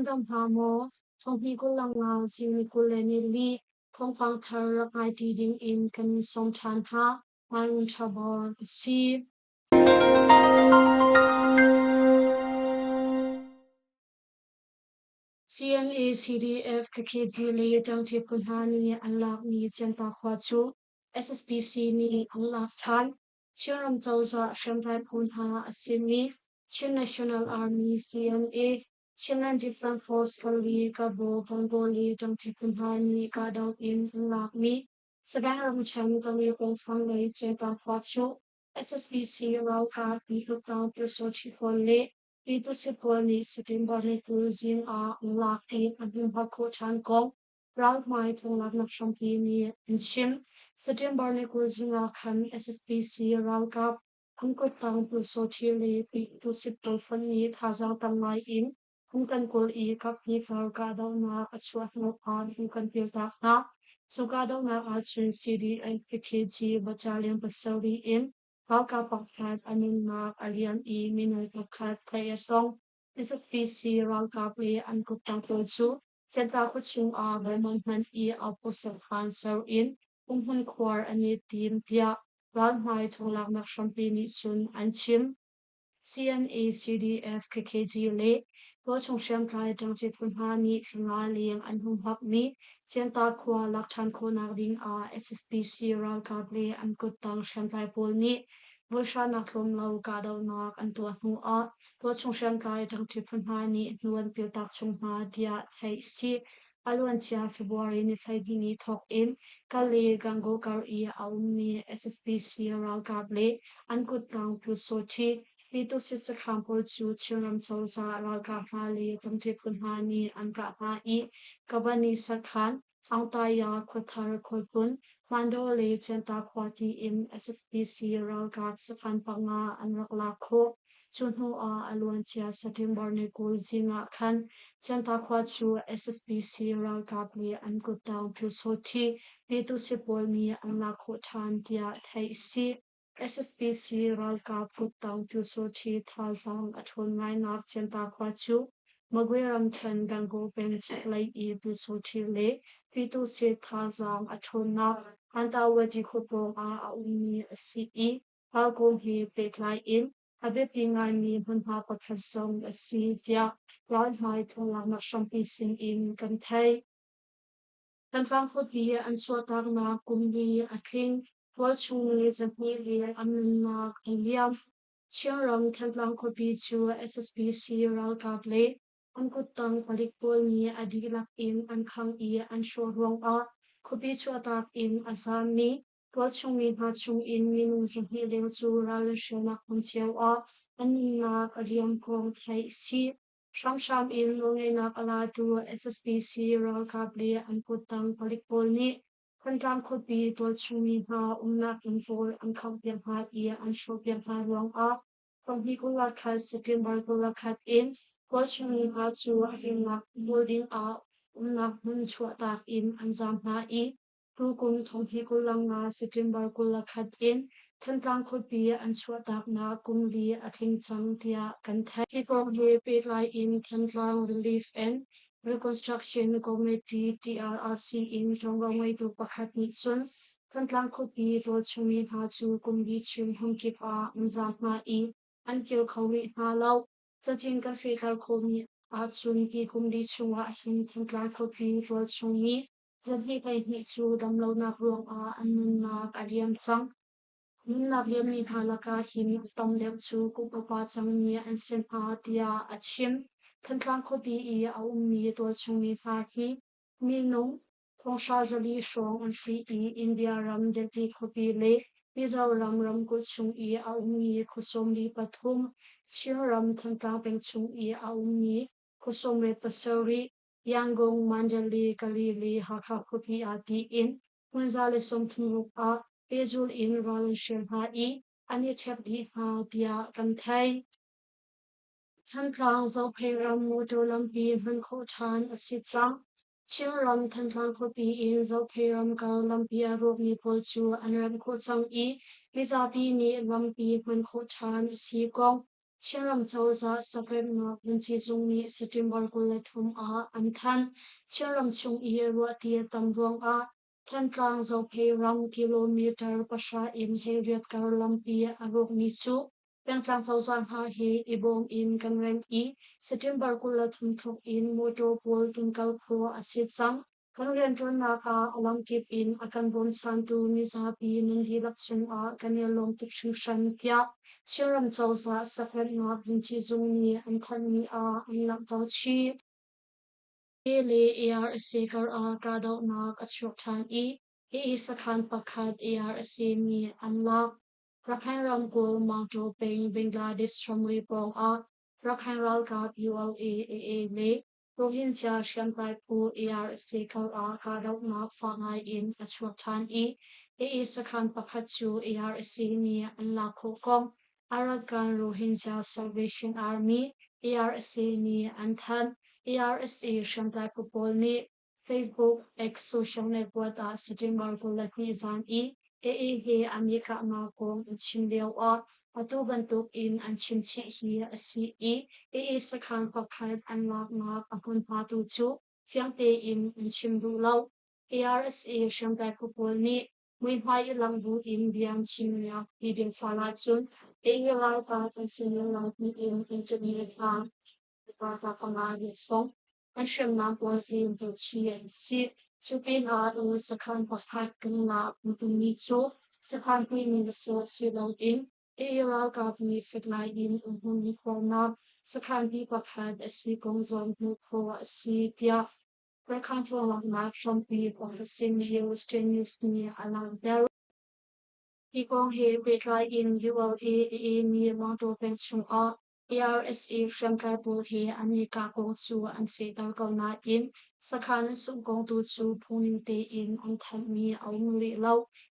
dam hna maw? Thonghnih 25 zing ni 24 thawngpang thar rak ngai ṭi dingin kan in sawm ṭhan hna. Ngai ṭha bor a si. CNA, CDF, KKG le ṭangṭi phu hna nih an lakmi Cianta khua cu SSPC nih an lak ṭhan. Chinram cozah hriamtlai phu hna a simi Chin National Army CNA, Chinland Defence Force Kali, Kabo, Gangaw le ṭangṭi phu hna nih kahdoh in an lakmi Sagaing ramṭhen Kali pawngthlang lei Cianta khua cu SSPC ralkap Hluttaw Pyusawṭhi pawl le Pyitusi pawl nih September ni 20 zing ah an lak i an humhak khawh ṭhan kong ralhmai thawnglaknak hrampi nih an chim. September ni 20 zing ah khan SSPC ralkap an kuttang Pyusawṭhi le Pyitusi pawl fonh nih thazaang tam ngai in an kan kawl i kaphnih kar kahdohnak a chuah hnu ah hnu kan piltak hna. Cu kahdohnak ahcun CDF KKG battalion pasarih in ralkap pakhat a nunnak a liam i minung pakhat tlaih a tong. SSPC ralkap le an kuttang pawl cu Centa khuachung ah Vermont hmanh i outpost-sakhan ser in umhmun khuar an i tim tiah ralhmai thawnglaknak hrampi nih cun an chim. CNA, CDF, KKG le tualchung hriamtlai ṭangṭi phu hna nih thla leng an humhakmi Cianta khua lak ṭhan khawhnak ding ah SSPC ralkap le an kuttang hriamtlai pawl nih voihranak tlawm lo kahdohnak an tuah hnu ah tualchung hriamtlai ṭangṭi phu hna nih hnu an piltak chung hna tiah theih a si. A luancia February ni 12 ni thawk in Kale Gangaw kar i a ummi SSPC ralkap le an kuttang Pyusawṭhi Pyitusit sakhan pawl cu Chinram cozah ralkap hna le ṭangṭi phu hna nih an kah hna i Kabani sakhan, Aungtaya khuathar khuahlun, Hmandaw le Cianta khua tiin SSPC ralkap sakhan panga an rak lak khawh. Cu hnu ah a luancia September ni 20 zing ah khan Cianta khua cu SSPC ralkap le an kuttang Pyusawṭhi Pyitusi pawl nih an lak khawh ṭhan tiah theih a si. SSPC ralkap kuttang Pyusawṭhi thazaang a ṭhawn ngainak Cianta khua cu Magwe ramṭhen Gangaw peng chaklei i Pyusawṭhi le Pyitusi thazaang a ṭhawnnak Hantawady khua pawng ah a ummi a si i ralkawm he pehtlai in a biapi ngaimi hmunhma pakhat zong a si tiah ralhmai thawnglaknak hrampi sin in kan theih. Thantlang khuapi an chuahtaknak kum li a tling. Tualchung mi 200 le an nunnak a liam. Chinram Thantlang khuapi cu SSPC ralkap le an kuttang palik pawl nih a dihlak in an khangh i an hrawh ruangah khuapi chuahtak in a zaammi Tualchung mi hna chungin minung 200 leng cu ral an hrialnak hmun cio ah an nunnak a liam kong theih a si. Hramhram in nawlngeihnak a latu SSPC ralkap le an kuttang palik pawl nih Thantlang khuapi tualchung mi hna umnak inn pawl an khanghpiak hna i an hrawhpiak hna ruangah 21 September 21 in tualchung mi hna cu a himnak hmual ding ah umnak hmun chuahtak in an zaam hna i Tukum thonghnih 25 September 21 in Thantlang khuapi an chuahtaknak kum li a tling cang tiah kan theih. Hi kong he pehtlai in Thantlang Relief and Reconstruction Committee TRRC in ṭuanvo ngeitu pakhat nih cun Thantlang khuapi tualchungmi hna cu kum li chung hmunkip ah an zaam hna i an kir kho rih hna lo. Cazin kan fehter khawhmi ahcun ti kum li chungah hin Thantlang khuapi tualchungmi Zahnih 12 cu damlonak ruangah an nunnak a liam cang. Nunnak liammi hna lakah hin a tam deuh cu kum upa cangmi an si hna tiah a chim. Thantlang khuapi i a ummi tualchungmi hna hi minung thonghra 400 hrawng an si i India ram Delhi khuapi le Mizoram ramkulh chung i a ummi khua 43, Chinram Thantlang peng chung i a ummi khua 17, Yangon, Mandalay, Galili, Hakha khuapi ah tiin hmun 136 ah pehzul in ral an hrial hna i an i ṭhek dih hna tiah kan theih. Thantlang Zophei ram motor lampi hman khawh ṭhan a si cang. Chinram Thantlang khuapi in Zophei ram kar lampi a rawkmi pawl cu an remh khawh cang i mizapi nih lampi hman khawh ṭhan a si kong. Chinram cozah sakremhnak vuanci zung nih September 23 ah an thanh. Chinram chung i ruahti a tam ruangah Thantlang Zophei ram kilometer pahra in hleiriat kar lampi a rawkmi cu pengtlang cozah hna he i bawm in kan remh i September 23 thawk in motor pawl tunkal khawh a si cang. Kan rianṭuannak ah a lamkip in a kan bawmchantu mizapi nan dihlak cungah kan i lawm tuk hringhran, tiah Chinram cozah sahremnak vuanci zung nih an thanhmi ah an langhter chih. A le ARSA karah kahdohnak a chuak ṭhan i AA sakhan pakhat ARSA nih an lak. Rakhine ramkulh Maungtaw peng Bangladesh ramri pawngah Rakhine ralkap ULA AA le Rohingya hriamtlai phu ARSA kal ah kahdohnak fak ngai in a chuak ṭhan i AA sakhan pakhat cu ARSA nih an lak khawh kong Arakan Rohingya Salvation Army ARSA nih an thanh. ARSA hriamtlai phu pawl nih Facebook, X social network ah September 22 zan i AA he an i kahnak kong an chim lioah atu bantuk in an chim chih hi a si i AA sakhan pakhat an laknak a hmunhma tu cu fiang tein an chim duh lo. ARSA hriamtlai phu pawl nih muihmai i lang buin bia an chimnak hi dingfal ahcun AA ralkap an si lai tiin an cunmi hna ralkap panga nih song an hriamnam pawl hi hmuhchih an si. Cu pinah i sakhan pakhat kan ngah an timi cu sakhan hmuimi sawh si loin AA ralkap nih fek ngai in an hmuhmi khawhnak sakhan hi pakhat a si kong zong hmuh khawh a si tiah Rakhine Tluanglaknak hrampi pakhat simi Western News nih a langhter. Hi kong he pehtlai in ULA AA nih Maungtaw peng chungah ARSA hriamtlai pawl he an i kah kong cu an fehter ko nain sakhan an sungh kong tu cu phungning tein an thanhmi a um rih lo.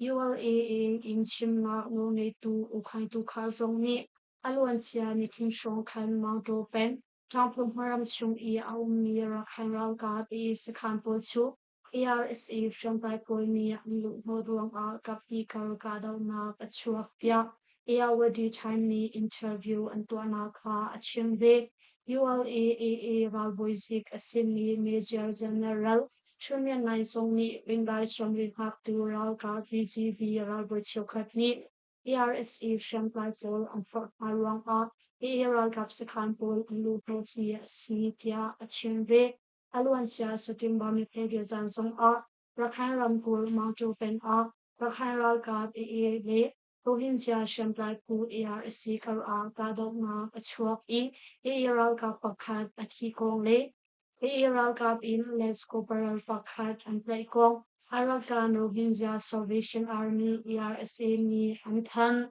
ULAA in chimnak nawlngeitu U Khaing Tu Kha zong nih a luancia nithum hrawng khan Maungtaw peng Ṭangphung hmaram chung i a ummi Rakhine ralkap i sakhan pawl cu ARSA hriamtlai pawl nih an luhhnawh ruangah kaphnih kar kahdohnak a chuak tiah Ayeyarwady Times nih interview an tuahnak ah a chim ve. ULAAA ralbawi zik a simi Major General Htun Myint Naing zong nih Bengals ramri hngaktu ralkap BGB ralbawi cheukhat nih ARSA hriamtlai pawl an forh hna ruangah AA ralkap sakhan pawl an luhhnawh hi a si tiah a chim ve. A luancia September ni hleiriat zan zongah Rakhine ramkulh Maungtaw peng ah Rakhine ralkap AA le Rohingya hriamtlai phu ARSC karah kahdohnak a chuak i AA ralkap pakhat a thi kong le AA ralkap in Les Corporal pakhat an tlaih kong Arakan Rohingya Salvation Army ARSA nih an thanh.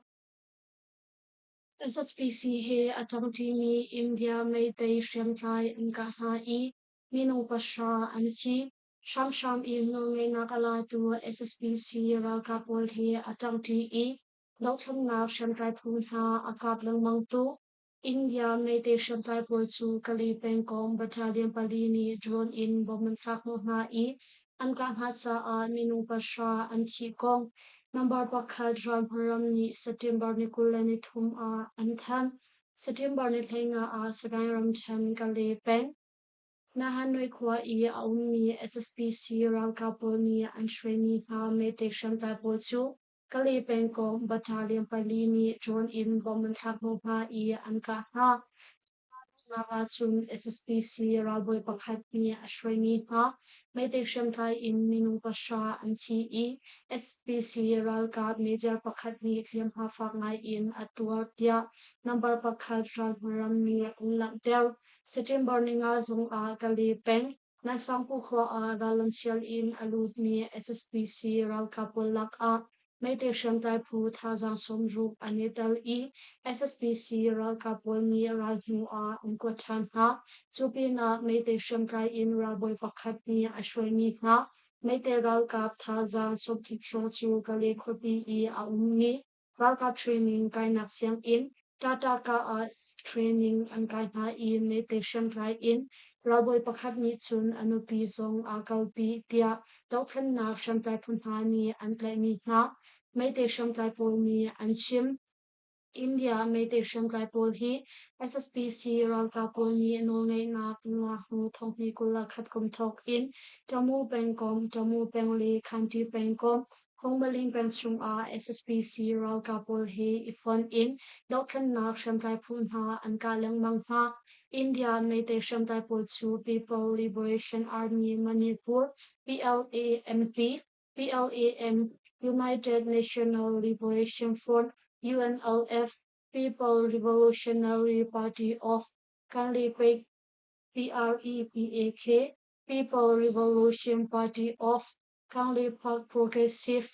SSPC he a ṭangṭimi India meitei hriamtlai an kah hna i minung pahra an thi. Hramhram in nawlngeihnak a latu SSPC ralkap pawl he a ṭangṭi i dothlennak hriamtlai phu hna a kap lengmangtu India meitei hriamtlai pawl cu Kali pengkomh battalion pali nih drone in bomb an thlak hnawh hna i an kah hna caah minung pahra an thih kong Number pakhat ralhmaram nih September ni 23 ah an thanh. September ni 15 ah Sagaing ramṭhen Kale peng Nahanoi khua i a ummi SSPC ralkap pawl nih an hruaimi hna meitei hriamtlai pawl cu Kale pengkomh battalion pali nih drone in bomb an thlak hnawh hna i an kah hna. Nak ahcun SSPC ralbawi pakhat nih a hruaimi hna meitei hriamtlai in minung pahra an thi i SPC ralkap major pakhat nih hliamhma fak ngai in a tuar tiah number pakhat ralhmaram nih an langhter. September ninga zung ah Kale peng Naisangpu khua ah rallamsial in a lutmi SSPC ralkap pawl lakah Meitei hriamtlai phu thazaang sawmruk an i tel i SSPC ralkap pawl nih ral hnu ah an kuat ṭhan hna. Cu pinah Meitei hriamtlai in ralbawi pakhat nih a hruaimi hna Meitei ralkap thazaang sawmthum hrawng cu Kale khuapi i a ummi ralkap training kainak sianginn Tataka ah training an kai hna i Meitei hriamtlai in ralbawi pakhat nih cun a nupi zong aa kalpi tiah dohthlennak hriamtlai phu hna nih an tlaihmi hna Meitei hriamtlai pawl nih an chim. India Meitei hriamtlai pawl hi SSPC ralkap pawl nih nawlngeihnak an lak hnu thonghnih 21 kum thawk in Tamu pengkomh, Tamu peng le Khanti pengkomh, Hongmaling peng chungah SSPC ralkap pawl he i fonh in dohthlennak hriamtlai phu hna an kah lengmang hna. India Meitei hriamtlai pawl cu People Liberation Army Manipur, PLAMP, PLAN, United National Liberation Front, UNLF, People Revolutionary Party of Kanglipek, PREPAK, People Revolution Party of Kanglipak Progressive,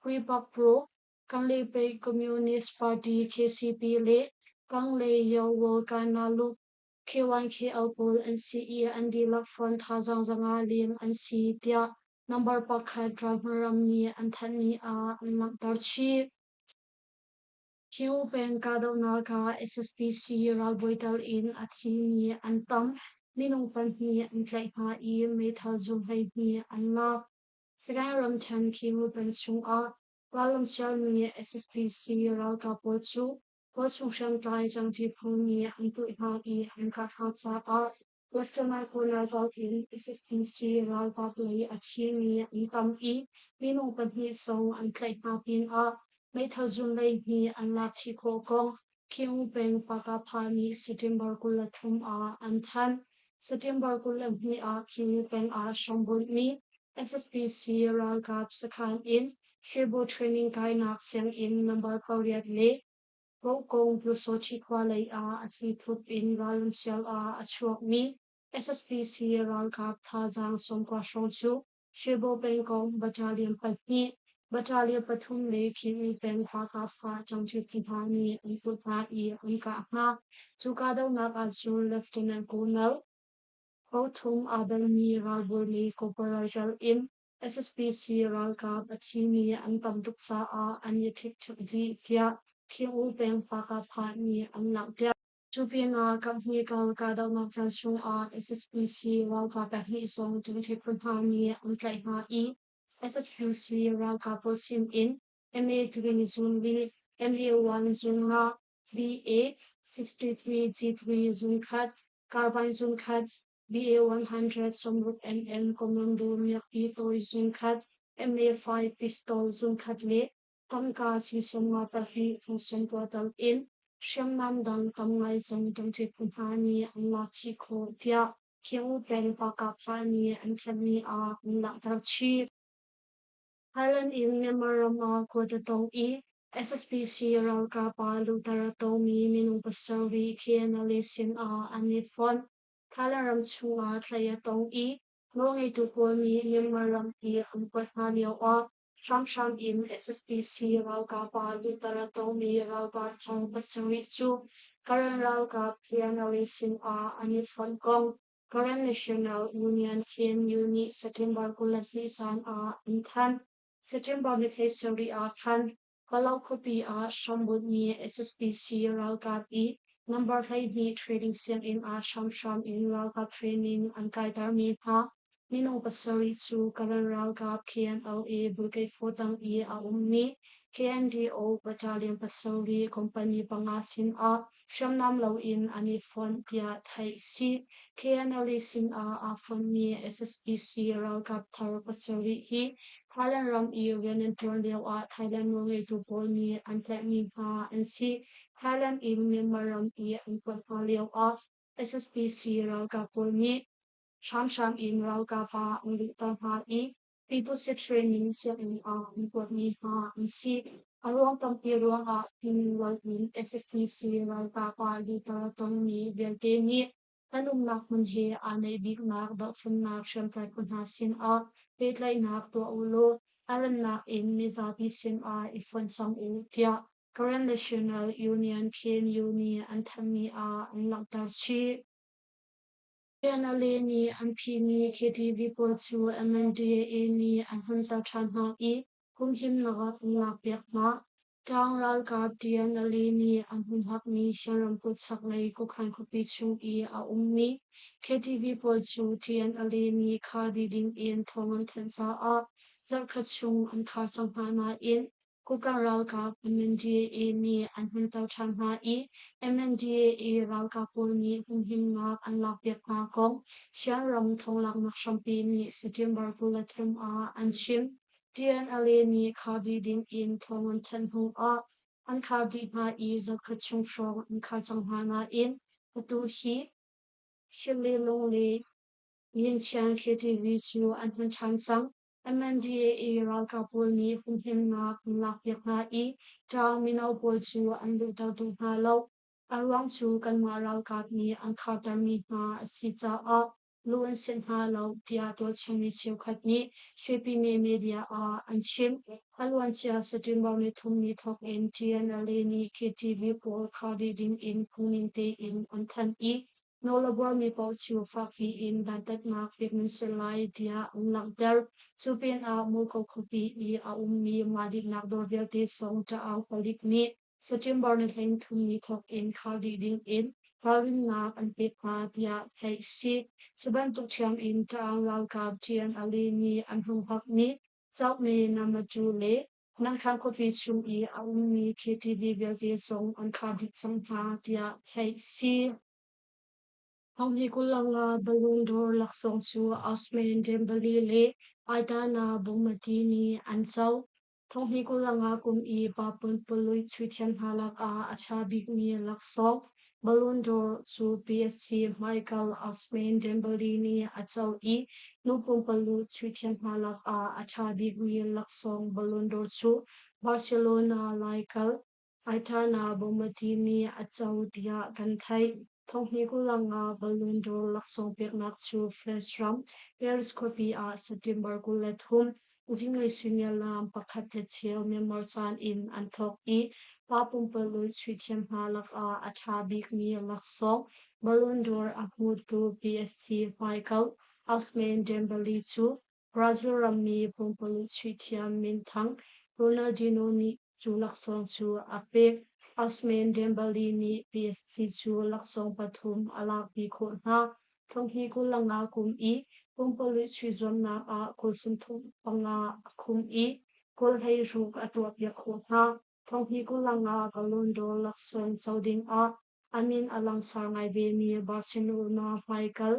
Pripakpro, Kanglipek Communist Party KCP le Kanglei Yawo Kanaluk KYKL pawl an si i an dihlak fund thazaang 500 leng an si tiah Number pakhat ralhmaram nih an thanhmi ah an langhter chih. Hio peng kahdohnak ah SSPC ralbawi tal in a thimi an tam. Minung pahnih an tlaih hna i meithal zum 12 an lak. Sagaing ramṭhen Khimu peng chungah rallam sialmi SSPC ralkap pawl cu khuachung hriamtlai cangṭi phu nih an tuah hna i an kah hna caah Lieutenant Colonel Dawt in SSPC ralkap lei a thimi an tam i minung pahnih zong an tlaih hna pinah meithal zun hleihnih an lak chih khawh kong Khiung peng Pakapha nih September 23 ah an thanh. September 22 ah Khiung peng ah hrombunhmi SSPC ralkap sakhan in Shwebo training kainak sianginn number pariat le Kokong Pyusawhti khua lei ah a thlithup in ralramsial ah a chuakmi SSPC ralkap thazaang 90 hrawng cu Shwebo pengkomh battalion pahnih, battalion pathum le Khin peng Hakha ṭangṭi hna nih an kulh hna i an kah hna. Cu kahdohnak ahcun Lieutenant Colonel Pathum aa belmi ralbawi le corporal tel in SSPC ralkap a thimi an tam tuk caah an i ṭhikṭhek dih tiah Khiang-U peng Pakapha nih an langhter. Cu pinah kaphnih kal kahdohnak caan chungah SSPC ralkap pahnih zong ṭingṭhek phu hna nih an tlaih hna i SSPC ralkap pawl sin in MA3 zun li, MA1 zun nga, BA63 G3 zun khat, carbine zun khat, BA-100 sawmruk mm commando miakpi tawi zungkhat, MA-5 pistol zungkhat le tangka sing 52 fung 90 tal in hriamnam dang tam ngai zong ṭangṭi phu hna nih an lak chih khawh tiah Khiang peng Pakapha nih an thanhmi ah an langhter chih. Thailand in Myanmar ram ah kuat a tong i SSPC ralkap ah luhter a tongmi minung pasarih KNLA sin ah an i fonh. Thailand ram chungah tlaih a tong i nawlngeitu pawl nih Myanmar ram i an kuat hna lioah hramhram in SSPC ralkap ah luhter a tongmi ralkap thong pasarih cu Karen ralkap KNLA sinah an i fonh kong Karen National Union KNU nih September 22 zan ah an thanh. September ni 17 ah khan Palau khuapi ah hrambunhmi SSPC ralkap i number 12 training sianginn ah hramhram in ralkap training an kaitermi hna minung pasarih cu Karen ralkap KNLA Brigade 4 tang i a ummi KNDO Battalion pasarih company panga sinah hriamnam loin an i fonh tiah theih a si. KNLA sinah aa fonhmi SSPC ralkap thar pasarih hi Thailand ram i rian an ṭuan lioah Thailand nawlngeitu pawl nih an tlaihmi hna an si. Thailand in Myanmar ram i an kuat hna lioah SSPC ralkap pawl nih hramhram in ralkap ah an luhter hna i Pyituhsit training sianginn ah an kuatmi hna an si. A ruang tampi ruangah thinlung in SSPC ralkap ah luhter a tongmi vialte nih An umnak hmun he aa naih biknak dohthlennak hriamtlai phu hna sinah pehtlaihnak tuah u law a rannak in mizapi sinah i fonh cang u tiah Karen National Union KNU nih an thanhmi ah an langhter chih. KNLA nih an phihmi KTV pawl cu MNDAA nih an hunter ṭhan hna i humhimnak an lakpiak hna. Ṭaang ralkap TNLA nih an humhakmi Shan ramkulh chaklei Kukhan khuapi chung i a ummi KTV pawl cu TNLA nih khar dih dingin thawng an thanh caah zarhkhat chung an khar cang hna nain. Kokang ralkap MNDAA nih an hunter ṭhan hna i MNDAA ralkap pawl nih humhimnak an lakpiak hna kong Sianram thawnglaknak hrampi nih September 23 ah an chim. TNLA nih khar dih ding in thawng an thanh hnu ah an khar dih hna i zarhkhat chung hrawng an khar cang hna nain atu hi Shilelung le Yinchian KTV cu an hman ṭhan cang. MNDAA ralkap pawl nih humhimnak an lakpiak hna i ṭaang mino pawl cu an luhter duh hna lo. A ruang cu kanmah ralkap nih an khartermi hna a si caah luh an sianh hna lo tiah tualchungmi cheukhat nih Shwepime media ah an chim. A luancia September nithum ni thawk in TNLA nih KTV pawl khar dih ding in phungning tein an thanh i Nawl a buarmi paoh cu fakpi in dantatnak pek nan si lai tiah an langhter. Cu pinah Muko khuapi i a ummi mah dinnak dawr vialte zong ṭah-au palik nih September ni 33 ni thawk in khar dih ding in ralrinnak an pek hna tiah theih a si. Cu bantuk ṭhiam in ṭah-au ralkap TNLA nih an hung hakmi Caukme Namatu le Nangthlang khuapi chung i a ummi KTV vialte zong an khar dih cang hna tiah theih a si. Thonghni 25 Ballon d'Or laksawng cu Ousmane Dembele le Aitana Bonmati nih an co. Thonghni 25 kum i pa pumpululh chuihthiam hna lakah a ṭha bikmi laksawng Ballon d'Or cu PSG hmaikal Ousmane Dembele nih a co i nu pumpululh chuihthiam hna lakah a ṭha bikmi laksawng Ballon d'Or cu Barcelona laikal Aitana Bonmati nih a co tiah kan theih. Thonghni 25 Ballon d'Or laksawng peknak cu France ram Paris khuapi ah September 23 zinglei suimilam pakhat le cheu Myanmar caan in an thawk i pa pumpululh chuihthiam hna lakah a ṭha bikmi laksawng Ballon d'Or a hmutu PSG hmaikal Ousmane Dembele cu Brazil rammi pumpululh chuihthiam minthang Ronaldinho nih cu laksawng cu a pek. Ousmane Dembele nih PSG cu laksawng pathum a lakpi khawh hna. Thonghni 25 kum i pumpululh chuih zuamnak ah goal 35 a khum i goal 16 a tuahpiak khawh hna. Thonghni 25 Ballon d'Or laksawng co dingah a min a langsar ngai vemi Barcelona hmaikal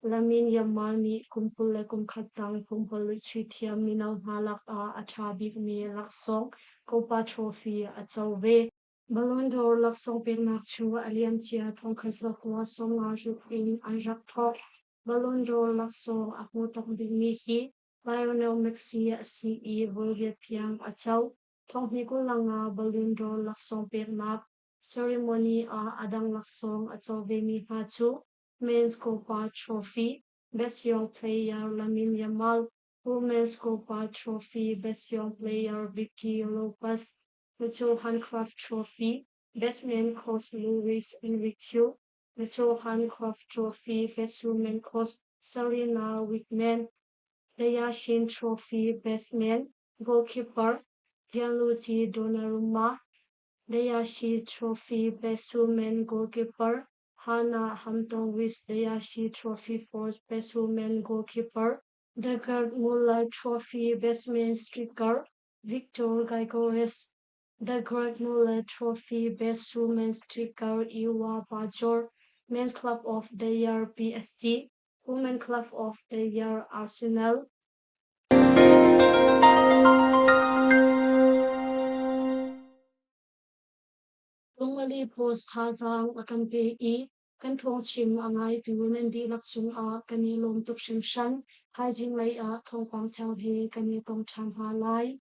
Lamine Yamal nih kum 21 tang pumpululh chuih thiam mino hna lakah a ṭha bikmi laksawng Copa Trophy a co ve. Ballon d'Or laksawng peknak cu a liamcia 1956 in an rak thawk. Ballon d'Or laksawng a hmu tak dingmi hi Lionel Messi a si i voiriat tiang a co. Thonghni 25 Ballon d'Or laksawng peknak ceremony ah a dang laksawng a co vemi hna cu Men's Copa Trophy, Best Young Player Lamine Yamal, Women's Copa Trophy Best Young Player Vicky Lopez, The Johan Cruyff Trophy, Best Man Coach Luis Enrique, The Johan Cruyff Trophy, Best Woman Coach Sarina Wiegman, The Yashin Trophy, Best Man Goalkeeper Gianluigi Donnarumma, The Yashin Trophy, Best Woman Goalkeeper Hannah Hampton-Wiss, The Yashin Trophy for Best Woman Goalkeeper, The Gerd Muller Trophy, Best Man Striker Victor Gyökeres, The Gerd Muller Trophy Best Women's Striker Ewa Pajor, Men's Club of the Year PSG, Women Club of the Year Arsenal. Lungmali Post thazaang a kan pe i kan thawngchim a ngaitu nan dihlak cungah kan i lawm tuk hringhran. Thaizing lei ah thawngpang thar he kan i tong ṭhan hna lai.